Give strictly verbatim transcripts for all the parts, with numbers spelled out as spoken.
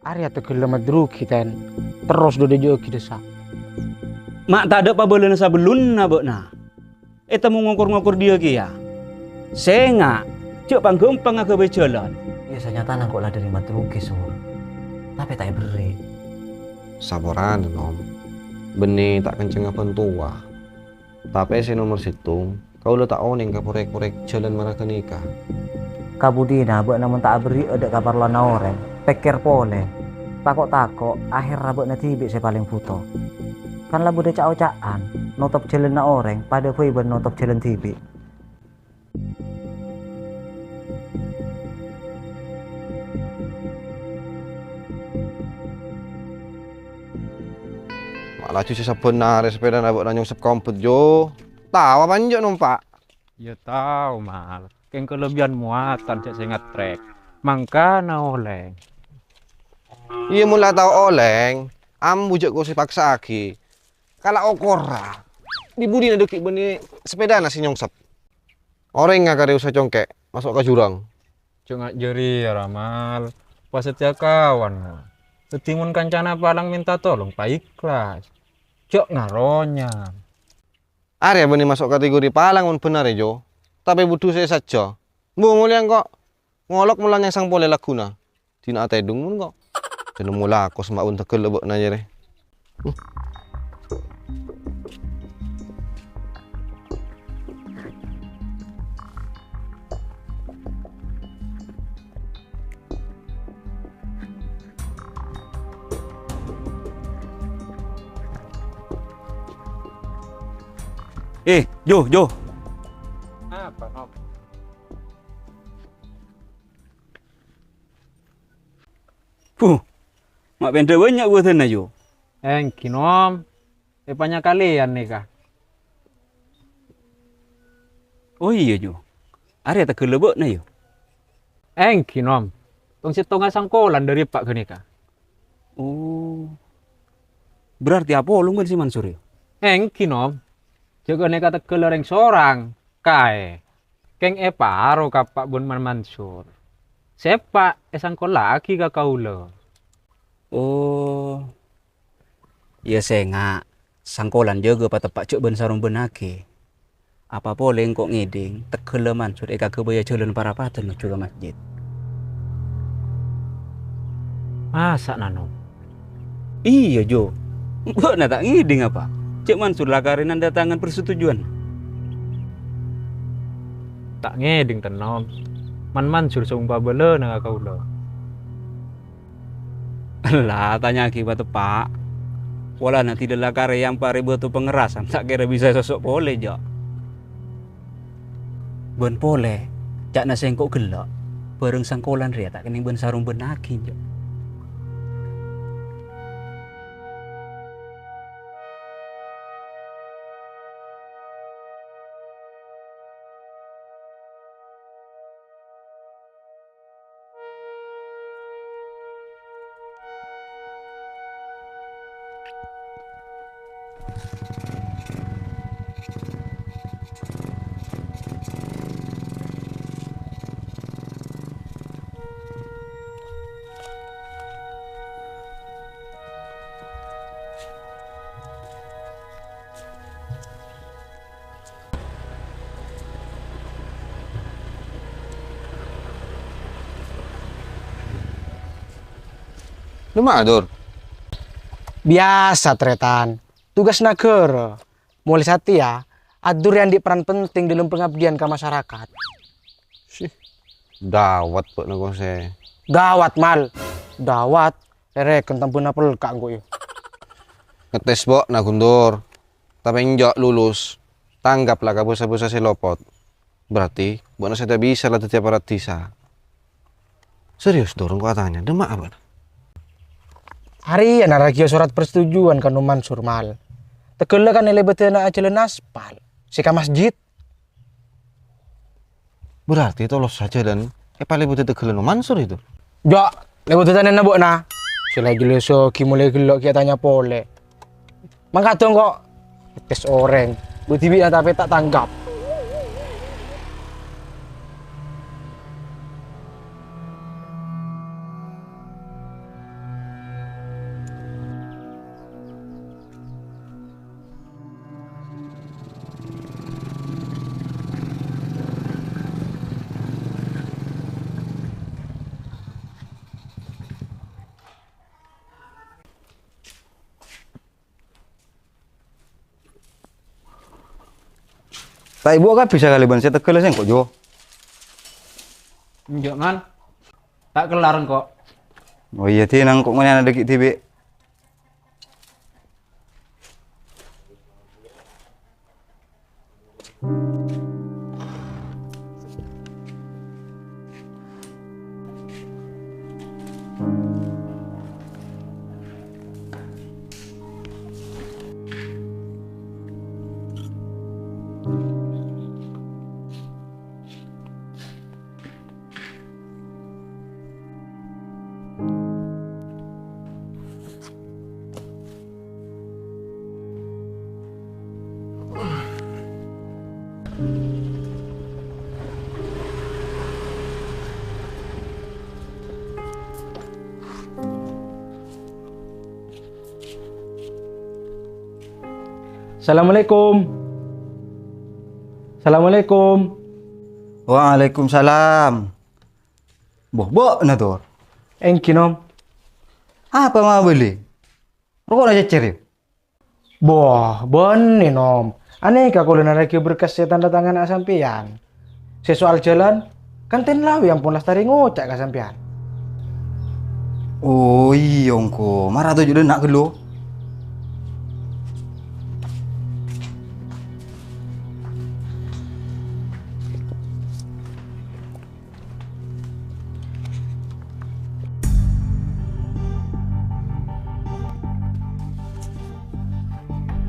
Arèya tegghâlla madrugi, Ten. Terros dodhâjâ'âghi dâssa'. Ma' tadâ' pabâlâna sabellunna bâ'na. Ètemmo ngokor-ngokor dhiyâ kèya. Sènga', jhâ' pang-ghâmpangnga aghâbây jhâlân. Iyâ, sanyatana engko' la dâri madrugi, Sur. Tapè ta' èberri'. Saporana, Nom. Bânnè ta' kencengnga bhântowa. Tapè sè nomer sèttong, kaulâ ta' onèng ka porèk-porèk jhâlân mara ghânèka. Kabudina bâ'na mon ta' aberri'â dâ' kaparlowanna orèng, pèkkèr polè. Tako'-tako' ahèrra bâ'na dhibi' sè palèng bhuto. Kan la bâdâ ca'-oca'an, notop jhâlânna orèng padâ bhâi bân notop jhâlân dhibi'. Ma' laju sè sabbhân arè sapèdana bâ'na nyongsep ka ombhât, Jo. Tao apa enjâ' nompa'? Iyâ tao, Mal. Kèng kalebbiyan mowadan jhâ' sè ngatrèk. Mangkana olèng. Iyâ, mon la tao olèng, ambu jhâ' kosè paksa'aghi. Kala okorra. Dhi-budhina dâgghi' bânnè sapèdana sè nyongsep. Orèng ngakarè usa congkè', maso' ka jurang. Jhâ' nga' jârèya, ra, Mal. Pasettèya kawan, Mal. Dhâddhi, mon kancana palang mènta tolong, paèkhlas. Jhâ' ngaronyam. Arèya bânnè maso' kategori palang mon bhendher, Jo. Tapè budhu sè sajjhâ. Mbu, molèya engko'. Ngolok mola nyangsang polè lagghuna. Dina atèdhung mon ko'. Jhâ' nemmo lakos ma' bân tegghâl bâ'na jârèya. Eh, Jo, Jo. Apa, Nom? Puh, ma' pèndhâ bânnya' bâdânna, Jo. Èngghi, Nom. Èpanyakalèyan nèka. Oh iyâ, Jo. Arèya tegghâlla bâ'na, yâ? Èngghi, Nom. Tong-sèttongnga sangkolan dâri eppa' ghânèka. Oh. Berarti apolong bân si Mansur, yâ? Èngghi, Nom. Jhâ' ghânèka tegghâlla rèng sorang. Kaè. Kèng èparo ka eppa' bân Man Mansur. Sè eppa' èsangkollaghi ka kaulâ. Oh. Iyâ, sènga', sangkolan jâgâ pateppa' jhâ' bân-sarombânnaghi. Apa polè engko' ngèdhing, tegghâlla Mansur èkaghâbâyâ jhâlân parapadhân nojjhu ka masjid. Masa', Nom? Iyâ, Jo. Bâ'na ta' ngèdhing apa? Jhâ' Mansur la karè nandatangan persetujuan. Ta' ngèdhing, Ten, Nom. Man Mansur sè ompa bâlâna ka kaulâ. Ella, tanya'aghi pateppa'. Polana dhilâ la karè ampa rè bâto pangerrasan, ta' kèra bisa soso' polè, Jo. Bân polè, ca'na sèngko' ghellâ', bhârâng sangkolan rèya ta' kennèng bân-sarombânnaghi, Jo. Lu madur? Biyasa, Trètan. Tugas naghârâ. Molaè satèya, adur rèya andi' peran penting dâlem pangabdiyân ka masarakat. Sih, dawat bâ'na kosè. Gawat, Mal. Dawat. Rèrèken tambhâna pelka' engko', yâ. Ngetes bâ'na, Guntur. Tapè enjâ' lulus. Tangghâp la ka bhâsa-bhâsa sè lopot. Berarti bâ'na sè ta' bisa la dhâddhi aparat dhisa. Serius, Dur, engko' atanya, dâ' emma'a bâ'na? Arèya naragiyâ sorat persetujuan ka Nom Mansur, Mal. Tegghâlla kan èlèbâdhâna jhâlân aspal, sè ka masjid. Berarti tolossa jhâlân èpalèbâdhâ tegghâlla Nom Mansur, Dur? Jhâ', lèbâdhâ tanana bâ'na. Sè la jelas ghi' molaè ghellâ' ghi' atanya polè. Mangkadhâng ko'. Tes orèng. Budi bi' tapè ta' tangghâp. Ta' èbuwâ kabbhi sakalè bân sè tegghâlla sèngko', Jo. Enjâ', Man. Ta' kellar engko'. Oh iyâ, Di, nang ko' ngonè'ana dhâggi' dhibi'. Assalamualaikum. Assalamualaikum. Waalaikumsalam. Boh, bâ'na, Tor? Èngghi, Nom. Apa ma' bâli? Roko'na cècèr, yâ? Boh, bânnè, Nom. Anèka kaulâ narèkaghi berkas sè tanda tangan sampèyan. Sè soal jhâlân, kan ten lawi ampon lastarè ngoca' ka sampèyan. Oh, iyâ, ongghu. Mara toju' dâ' enna' ghâllu.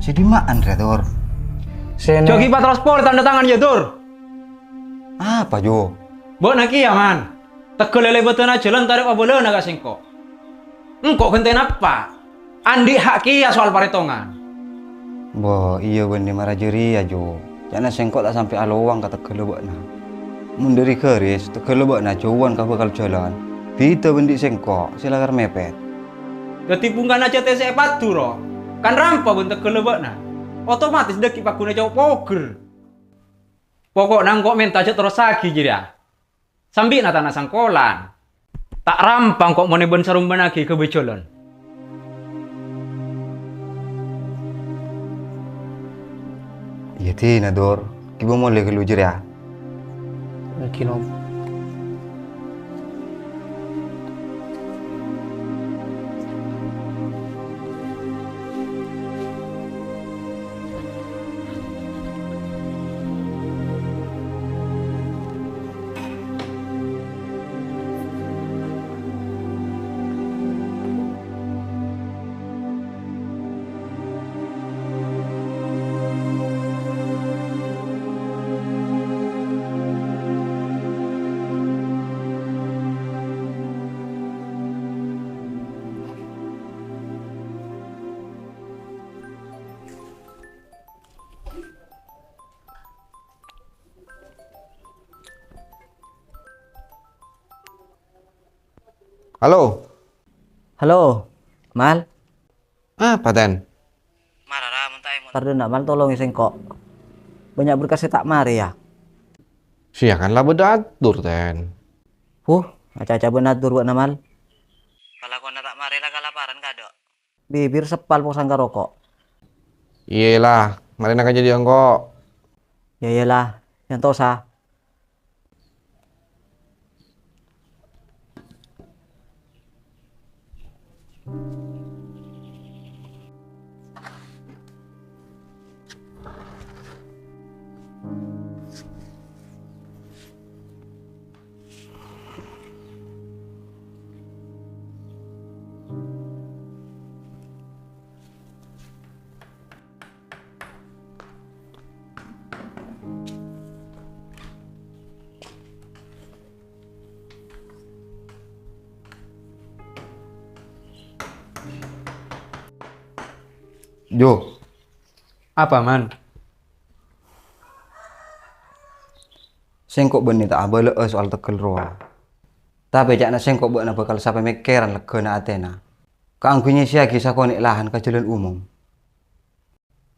Sè dima'an rè, Tor? Sè nè- Jhâ' ghi' patros polè tanda tangan, yâ, Tor. Apa, Jo? Bâ'na kèya, Man. Tegghâl è lèbâdânna jhâlân tarè' pabâlâna ka sèngko'. Engko' ghântèna apa? Andi' ha' kèya soal parètongan. Bo, iyâ bânnè mara jârèya, Jo. Ca'na sèngko' ta' sampè' alowang ka tegghâlla bâ'na. Mon dâri ghâris, tegghâlla bâ'na jhâuwân ka bhâkal jhâlân. Bhidhâ bân dhi' sèngko' sè lakar mèpèt. Dhâddhi bhungkana jhâtè sè èpadhu, ro? Kan rampa bân tegghâlla bâ'na. Otomatis dhâggi' pagghuna cao' pogher. Poko'na engko' mènta jhâ' terrossaghi jârèya. Sambi' na-tana sangkolan. Ta' rampa engko' mon è bân-sarombâna ghi' ghâbây jhâlân. Iyâ, dina, Dur. Ghibâ molè ghâllu jârèya. Èngghi, Nom. Halo. Halo, Mal. Apa, Ten? Mara, ra, mon ta' èmon. Tar dâ' enna', Mal, tolongè sèngko'. Bânnya' berkas sè ta' marè, yâ. Sèya kan la bâdâ atur, Ten. Huh, aca-aca bâdâ atur bâ'na, Mal. Kalakowanna ta' marè la kalaparan, kadâ'. Bibir seppal posang ka roko'. Iyâ, la, marèna ka jâdiyâ engko'. Iyâ, iyâ, la, nyantosâ. Jo. Apa, Man? Sèngko' bânnè ta' abâlâ'â soal tegghâl rowa. Tapè ca'na sèngko' bâ'na bhâkal sapamèkkèran leggâna atèna kaangghuy nyèsèyaghi sakonè' lahan ka jhâlân umum.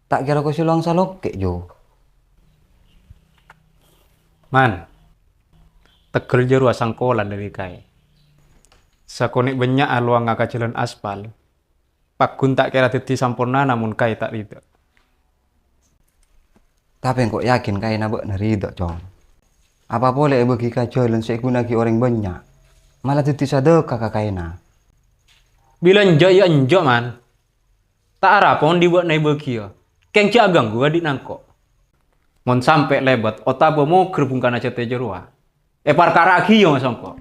Ta' kèra kosè lowang salokè', Jo. Man, tegghâl jârowa sangkolan dâri kaè. Sakonè' bânnya'a lowangnga ka jhâlân aspal, pagghun ta' kèra dhâddhi sampornana mon kaè ta' rida. Tapè engko' yakin kaèna bâ'na ridho, Cong. Apa polè èbâgi ka jhâlân sè èghuna'aghi orèng bânnya', mala dhâddhi sadhâka ka kaèna. Bilân enjâ' ya enjâ', Man. Ta' arapa mon dhi' bâ'na èbâgiyâ. Kèng jhâ' aghânggu ka dhi' nangko'. Mon sampè' lèbât otabâ mogher bhungkana jhâtèja rowa, èparkara'aghi ya sèngko'.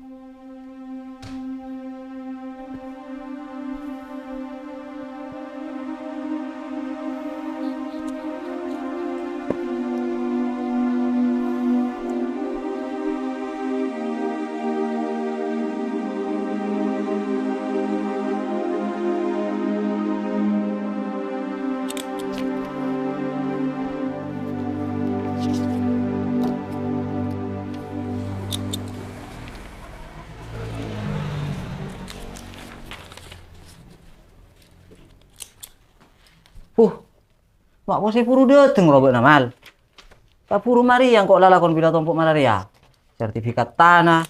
Huh, ma' kosè buru dâteng rowa bâ'na, Mal. Kabhuru marèya engko' lalakon bilâ tompo' mararèya. Sertifikat tanah,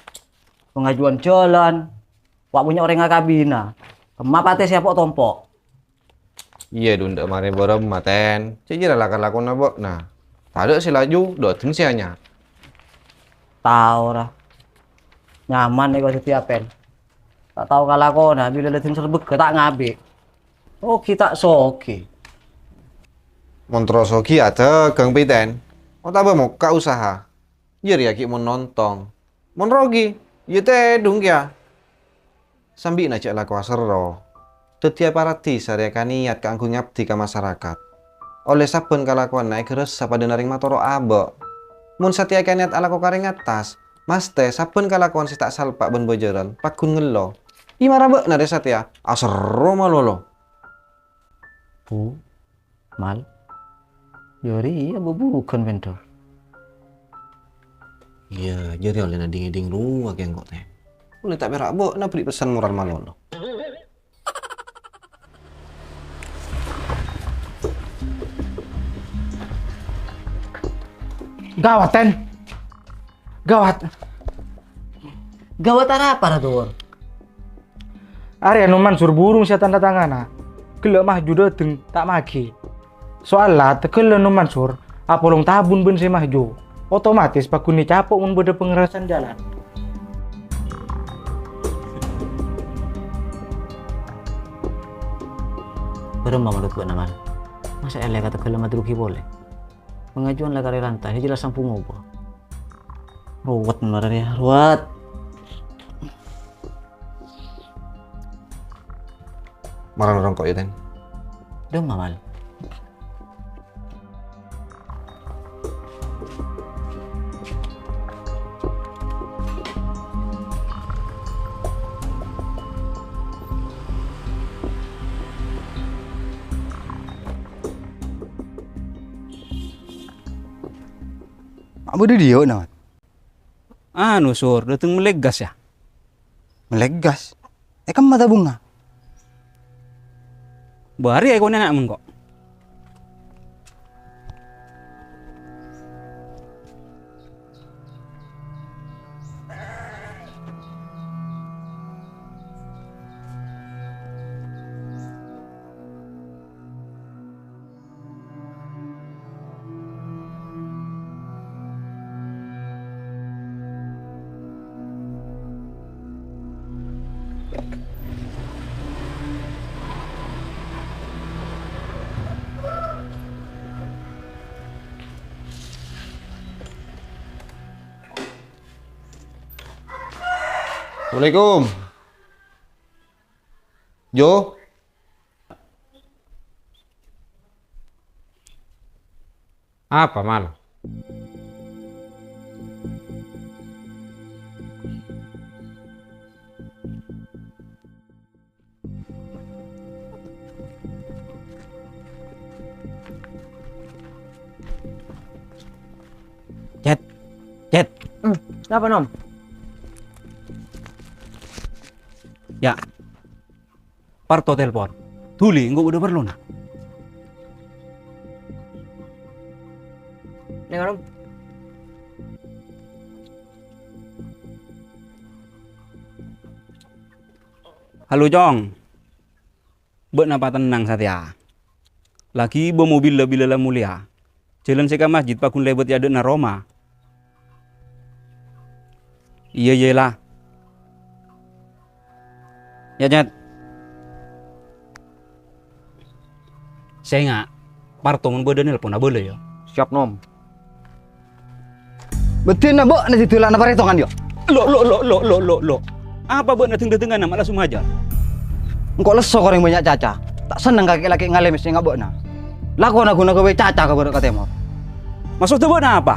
pengajuan jalan, wa' bânnya' orèng akabina. Kemma patè sè apo' tompo'. Iyâ, Dun, dâ' marè bârâmma, Ten. Cè' jârèya la-, kalakonna bâ'na. Tadâ' sè laju, dâteng sè anyar. Tao, ra. Nyaman nèko dhâddhiyâ, Pen. Ta' tao kalakona, bilâ la dâteng sarbegghâ ta' ngabit. Soghi ta' soghi. Mon terro soghi adâgâng, Piten. Otabâ mokka' usaha. Jârèya ghi' mon nontong. Mon rogi, yâ tèdung kèya. Sambi'na jhâ' lako aserro. Dhâddhiyâ paradhi sarèya ka niyat kaangghuy ngabdi ka masarakat. Ollè sabbhân kalakowanna èghârâssa padâna rèng matoro' abâ'. Mon satèya ka niyat alako ka rèng attas, mastè sabbhân kalakowan sè ta' salpa' bân bhâjârân pagghun ngello. È mara bâ'na rè satèya aserro malolo. Bu, Mal, jârèya bubulugân, Pèn, dâ. Iyâ, jârèya ollèna dhing-èdhing rowa kèya engko', Ten. Ollè ta' pèra' bâ'na bherri' pessen moral malolo. Gawat, Ten. Gawat. Gawat arapa, Ra Dur? Arèya Nom Mansur burung sè tanda tangana. Ghellâ' maju dâteng ta' maghi. Soalla tegghâlla Nom Mansur apolong tabun bân sè maju. Otomatis pagghun ècapo' mon bâdâ pangerrasan jhâlân. Bârâmma menurut bâ'na, Mal? Masa èlè ka tegghâlla madrugi polè? Pangajuan la karè ranta, sè jelas sampun ngoba. Ruwet marè rèya, ruwet. Mara rongko' yâ, Ten. Dâ' Mamal. Abâ' dâ' dhiyâ, Nat? Anu, Sur, dâteng mellè gas, yâ? Mellè gas? È kemma tabungnga? Bâri' èkonè ana' mengko'. Assalamualaikum. Jo? Apa, Mal? Cet, Cet. Hmm, napa, Nom? Yâ. Parto telpon. Dhuli, engko' bâdâ parlona. Neng, Nom. Halo, Cong. Bâ'na patennang satèya. Laghi bâ mobilla bilâ la molèya. Jhâlân sè ka masjid paggun lèbât è adâ'na roma. Iyâ, iyâ, la. Nyat, nyat. Sènga', Parto mon bâdâ nelpon abâlâ, yâ. Siap, Nom. Bâdâna bâ'na sè dulana parètongan, yâ? Lo', lo', lo', lo', lo', lo', lo'. Apa bâ'na dheng-dhâdhengngana ma' la somajâr? Engko' lesso ka orèng bânnya' caca. Ta' senneng kakè lakè ngalèmè sènga' bâ'na. Lakona ghun aghâbây caca ka bârâ' ka tèmor. Maksodda bâ'na apa?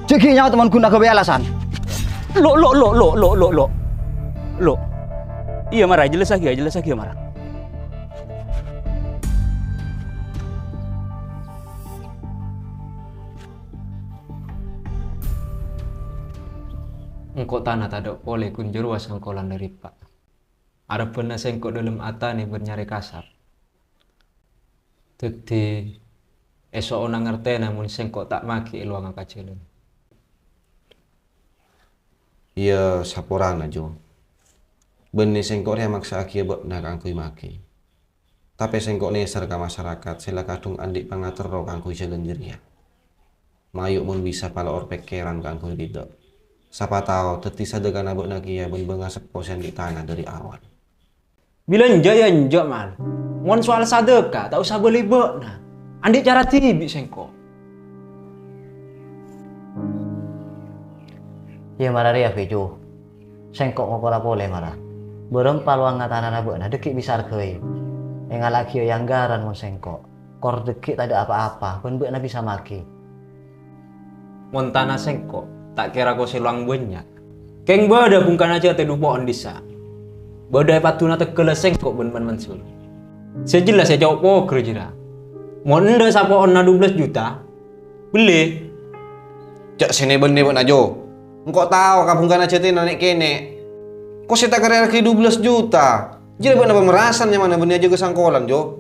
Jhâ' ghi' nyaot mon ghun aghâbây alasan. Lo', lo', lo', lo', lo', lo', lo'. Lo'. Iyâ, mara, jellassaghi, jellassaghi, mara. Engko' tana tadâ' polè ghun jârowa sangkolan dâri eppa'. Arebbhâna sèngko' dhâlem atana bân nyarè kasar. Dhâddhi, èso'ona ngartèna mon sèngko' ta' maghi è lowangnga ka jhâlân. Iyâ, saporana, Jo. Bânnè sèngko' rèya maksa'aghiyâ bâ'na kaangghuy maghi. Tapè sèngko' nèser ka masarakat sè la kadhung andi' pangaterro kaangghuy jhâlân jârèya. Mayu' mon bisa palo'or pèkkèran kaangghuy ridhâ. Sapa tao dhâddhi sadhâkana bâ'na kèya bân bângaseppo sè andi' tana dâri awwal. Bilâ enjâ' yâ enjâ', Mal. Mon soal sadhâka, ta' osa bâli bâ'na. Andi' cara dhibi' sèngko'. Iyâ, mara rèya, Bhi, Jo. Sèngko' ngokola polè, mara. Bârâmpa lowangnga tanana bâ'na dhâggi' bisa arghâi. Èngala'aghiyâ è anggaran mon sèngko'. Kor dhâggi' tadâ' apa-apa, bân bâ'na bisa maghi. Mon tana sèngko', ta' kèra kosè lowang bânnya'. Kèng bâdâ bhungkana jhâtè dhu po'on dissa'. Bâdâ è padduna teggâlla sèngko' bân Man Mansur. Sè jelas è ca'o pogher jârèya. Mon endâ' sapo'onna dubellâs juta, bellè. Jhâ' sè nè-bânnè bâ'na, Jo. Engko' tao ka bhungkana jhâtèna nè'-kènè'. Kosè ta' karè arghâi dubellâs juta. Jârèya bâ'na pamerasan nyamana bânnè ajâgâ sangkolan, Jo.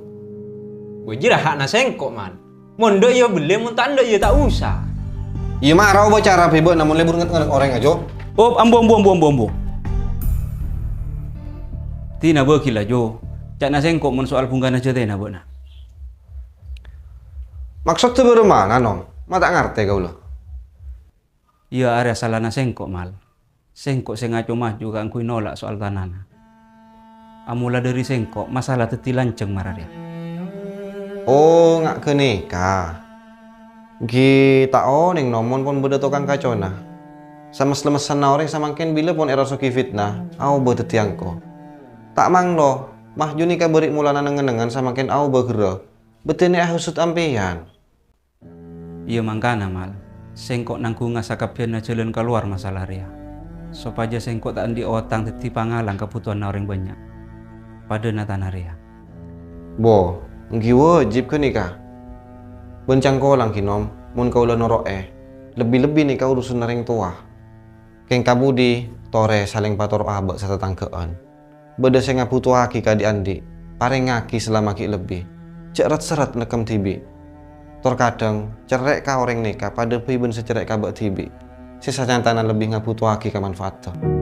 Wè, jârèya hakna sèngko', Man. Mon endâ' iyâ bellè, mon ta' endâ' iyâ ta' osa. Iyâ, mara obâ cara bhâi bâ'na mon lebur ngèt-ngèt orèng, Jo. Op, ambu, ambu, ambu, ambu, ambu. Dina bâghi la, Jo. Ca'na sèngko' mon soal bhungkana jhâtèna bâ'na. Maksodda bârâmana, Nom? Ma' ta' ngartè kaulâ. Iyâ, arèya salana sèngko', Mal. Sèngko' sè ngaco-maco kaangghuy nolak soal tanana. Amola dâri sèngko', masala dhâddhi lanjhâng mara rèya. Oh, nga' ghânèka. Ghi' ta' onèng, Nom, mon pon bâdâ tokang kacona. Sames-lemessanna orèng samangkèn bilâ pon èrasogi fitna, aobâ dhâddhi angko. Ta' manglo, Mahyun nèka bâri' molana neng-ennengan samangkèn aobâ ghârrâ, bâdâna èhasut ampèyan. Iyâ mangkana, Mal, sèngko' nangghungnga sakabbhiyânna jhâlân kalowar masala rèya, sopajâ sèngko' ta' andi' otang dhâddhi pangalang kabhutowanna orèng bânnya', padâna tana rèya. Bo, èngghi wâjib ghânèka. Bân cangkolang ghi, Nom, mon kaulâ noro'è, lebbi-lebbi nèka urusanna rèng towa. Kèng kabudi, torè salèng patoro' abâ' satatangghâ'ân. Bâdâ sè ngabhutoaghi ka dhi'-andhi', parèngngaghi salama ghi' lebbi. Jhâ' rat-serrat nèkkem dhibi'. Tor kadhâng, cerrè' ka orèng nèka padâ bhâi bân sè cerrè' ka bâ' dhibi', sè sanyatana lebbi ngabhutoaghi kamanfaadda.